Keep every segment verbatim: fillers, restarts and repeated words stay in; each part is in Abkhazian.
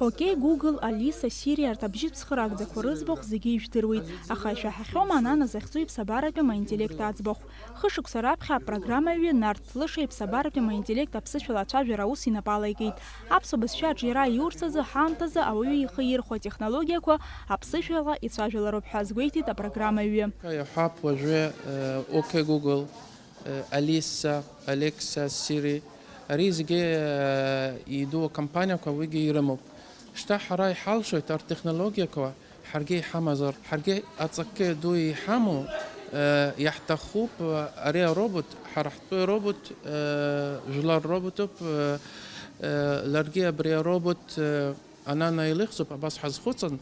Окей, Google, Алиса, Siri, арҭ абжьы цхыраагӡақәа рыӡбахә зегьы ижәдыруеит, аха ишәаҳахьоума Анана захьӡу иԥсабаратәым аинтеллект аӡбахә? Хышықәса раԥхьа апрограммаҩы Нарҭ Ҭлыша иԥсабаратәым аинтеллект аԥсышәала ацәажәара аус инапы алаикит. Аԥсуа бызшәа аҿиара иурц азы ҳаамҭазы ауаҩы ихы ирхәо атехнологиақәа аԥсышәала ицәажәалароуп ҳәа азгәеиҭеит апрограммаҩы. Иаҳҳәап уажәы, э, Окей Google, э, Алиса, Алекса, Сири, ари зегьы, э, идуу акомпаниақәа уигьы ирымоуп. Шьҭа ҳара иҳалшоит арҭ технологиақәа ҳаргьы иҳамазар, ҳаргьы аҵакы ду иҳамоу, э, иаҳҭахуп, э, ари аробот, ҳара ҳтәы аробот, э, жәлар роботуп, э, э, ларгьы абри аробот, э, Анана илыхьӡуп, абас ҳазхәыцын,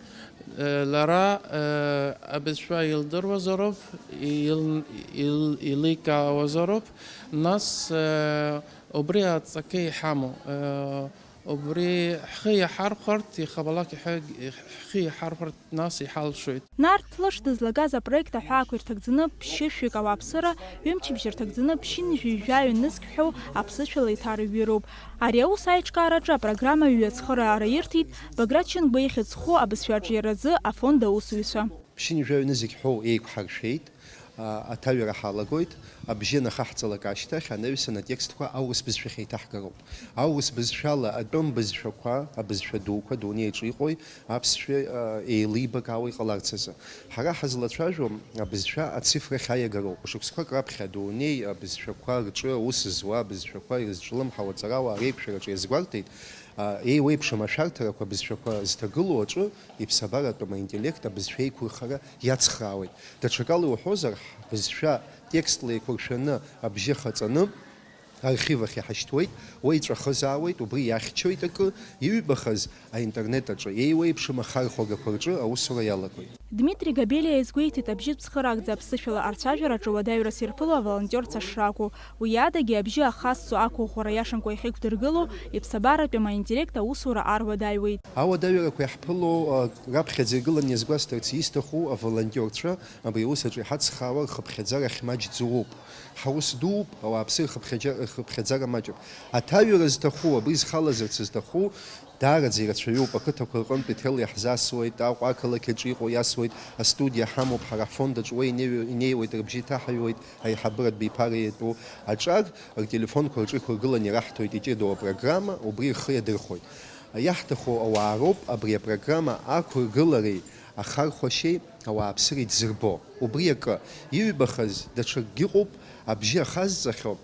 э, лара, э, абызшәа илдыруазароуп, ил-, ил-, иликаауазароуп, нас, э, убри аҵакы иҳамоу, э, убри ҳхы иаҳархәарц, иахьабалак иҳәа-, ҳхы иаҳархәарц, нас иҳалшоит. Нарҭ Ҭлыш дызлагаз апроект аҳәаақәа ирҭагӡаны ԥшьышәҩык ауааԥсыра, ҩымчыбжьа рҭагӡаны ԥшьынҩажәи жәаҩа нызқь ҳәоу аԥсышәала иҭарыҩҩроуп. Ари аус аиҿкаараҿы апрограмма ҩы ацхыраара ирҭеит Баграт Шьынқәба ихьӡ зху абызшәа аҿиаразы афонд аусзуҩцәа. Ԥшьынҩажәаҩа нызқь ҳәоу еиқәҳаршәеит, а, аҭаҩара ҳалагоит, абжьы анахаҳҵалак ашьҭахь анаҩсан атекстқәа аурыс бызшәахь еиҭаҳгароуп. Аурыс бызшәала атәым бызшәақәа, абызшәа дуқәа, дунеи аҿы иҟоу аԥсшәа, а, еилибакаауа иҟаларц азы. Ҳара ҳазлацәажәо абызшәа ацифрахь аиагароуп. Шықәсқәак раԥхьа адунеи абызшәақәа рҿы аус зуа абызшәақәа ирызҿлымҳау аҵарауаа реиқәшәараҿы иазгәарҭеит, а, еиуеиԥшым ашәарҭарақәа абызшәақәа зҭагылоу аҿы иԥсабаратәым аинтеллект абызшәа еиқәырхара иацхраауеит. Даҽакала иуҳәозар, ҳбызшәа текстла еиқәыршәаны абжьы хаҵаны архив ахь иҳашьҭуеит, уа иҵәахызаауеит, убри иахьчоит акы, иҩбахаз аинтернет аҿы еиуеиԥшым ахархәагақәа рҿы аусура иалагоит. Дмитри Габелиа иазгәеиҭеит абжьы цхыраагӡа аԥсышәала арцәажәараҿы уадаҩрас ирԥыло аволонтиорцәа шракәу. Уи адагьы абжьы ахазҵо ақәыӷәӷәара иашамкәа иахьықәдыргылоу иԥсабаратәым аинтеллект аусура ар уадаҩуеит. Ауадаҩрақәа иаҳԥыло, а, раԥхьаӡа иргыланы иазгәасҭарц исҭаху аволонтиорцәа абри аус аҿы иҳацхраауа рхыԥхьаӡара хьмаҷӡоуп. Ҳаус дууп, ауааԥсы рхыԥхьаӡа-, рхыԥхьаӡара маҷуп. Аҭаҩра зҭаху, абри зхалазарц зҭаху, даараӡа ирацәаҩуп, ақыҭақәа рҟынтә иҭел иаҳзасуеит, Аҟәа ақалақь аҿы иҟоу иасуеит, астудиа ҳамоуп, ҳара ҳфонд аҿы уа инеиу-, инеиуеит, рыбжьы иҭаҳаҩуеит, аиҳабыратә биԥара иатәу аҿар, ртелефонқәа рҿы иқәыргыланы ираҳҭоит иҷыдоу апрограмма, убри рхы иадырхәоит. Иаҳҭаху ауаа роуп абри апрограмма ақәыргылареи ахархәашьеи ауааԥсыреи дзырбо. Убри акы, иҩбахаз даҽакгьы ыҟоуп, абжьы ахазҵахьоу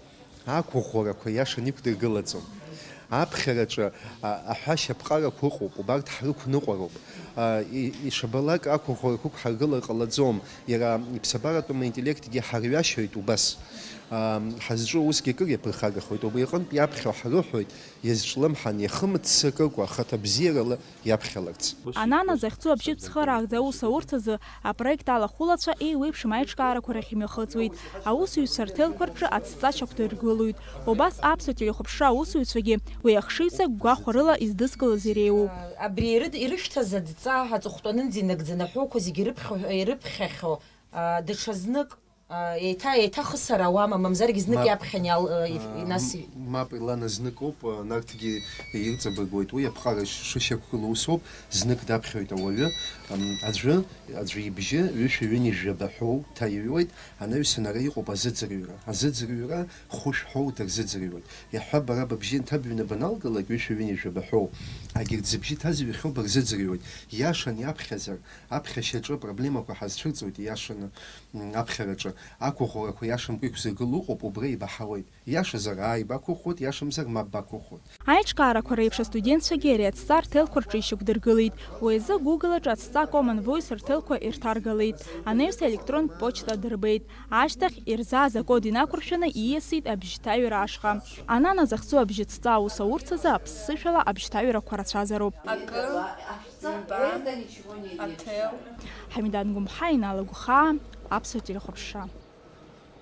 ақәыӷәӷәарақәа иашан иқәдыргылаӡом. Аԥхьараҿы, а, аҳәашьаԥҟарақәа ыҟоуп, убарҭ ҳрықәныҟәароуп. А, и-, ишабалак ақәыӷәӷәарақәа ықәҳаргылар ҟалаӡом, иара иԥсабаратәым аинтеллектгьы ҳарҩашьоит убас. А, ҳазҿу аусгьы акыр иаԥырхагахоит, убри аҟынтә иаԥхьо ҳрыҳәоит, иазҿлымҳан, иахымццакыкәа, ахаҭабзиарала иаԥхьаларц. Анана захьӡу абжьы цхыраагӡа аус аурц азы апроект алахәылацәа еиуеиԥшым аиҿкаарақәа рахь имҩахыҵуеит. Аусзуҩцәа рҭелқәа рҿы ацҵа шьақәдыргылоит. Убас аԥсуа телехәаԥшра аусзуҩцәагьы уи ахшыҩҵак гәахәарыла издызкылаз иреиуоуп. Абри ирыд-, ирышәҭаз адҵа аҵыхәтәанынӡа инагӡаны аҳәоуқәа зегьы ирыԥхьо-, ирыԥхьахьоу, а, даҽазнык, а, еиҭа, еиҭахысыр ауама, мамзаргьы знык Мап. Иаԥхьан иал-, а, иф-, А, нас м-, и- мап, Илана, зныкоуп, а, Нарҭгьы ирҵабыргуеит. Уи аԥҟара ш-, шышьақәгылоу усоуп, знык даԥхьоит ауаҩы, ам, аӡәы, аӡәы ибжьы ҩышәи ҩынҩажәи жәаба ҳәоу ҭаҩуеит, анаҩсан ара иҟоуп азыӡырҩра. Азыӡырҩра хәышә ҳәоу дырзыӡырҩуеит. Иаҳҳәап, бара быбжьы нҭабҩны баналгалак, ҩышәи ҩынҩажәи жәаба ҳәоу, агьырҭ зыбжьы ҭазҩахьоу бырзыӡырҩуеит. Иашан иаԥхьазар, аԥхьашьаҿы апроблемақәа ҳазцәырҵуеит, иашаны, м, аԥхьараҿы ақәыӷәӷәарақәа иашамкәа иқәзыргыло ыҟоуп, убра ибаҳауеит. Иашазар, ааи, бақәыӷәӷәоит, иашамзар, мап бақәыӷәӷәоит. Аиҿкаарақәа реиԥш астудентцәагьы ари ацҵа рҭелқәа рҿы ишьақәдыргылеит. Уи азы Google аҿы ацҵа Common Voice рҭелқәа ирҭаргалеит. Анаҩс аелектронтә почта дырбеит. Ашьҭахь ирзааз акод инақәыршәаны ииасит абжьҭаҩра ашҟа. Анана захьӡу абжьыцҵа аус аурц азы аԥсышәала абжьҭаҩрақәа рацәазароуп. Акы, ҩба, аҭел. Ҳамидан Гәымҳа, Инал Агәхаа, Аԥсуа телехәаԥшра.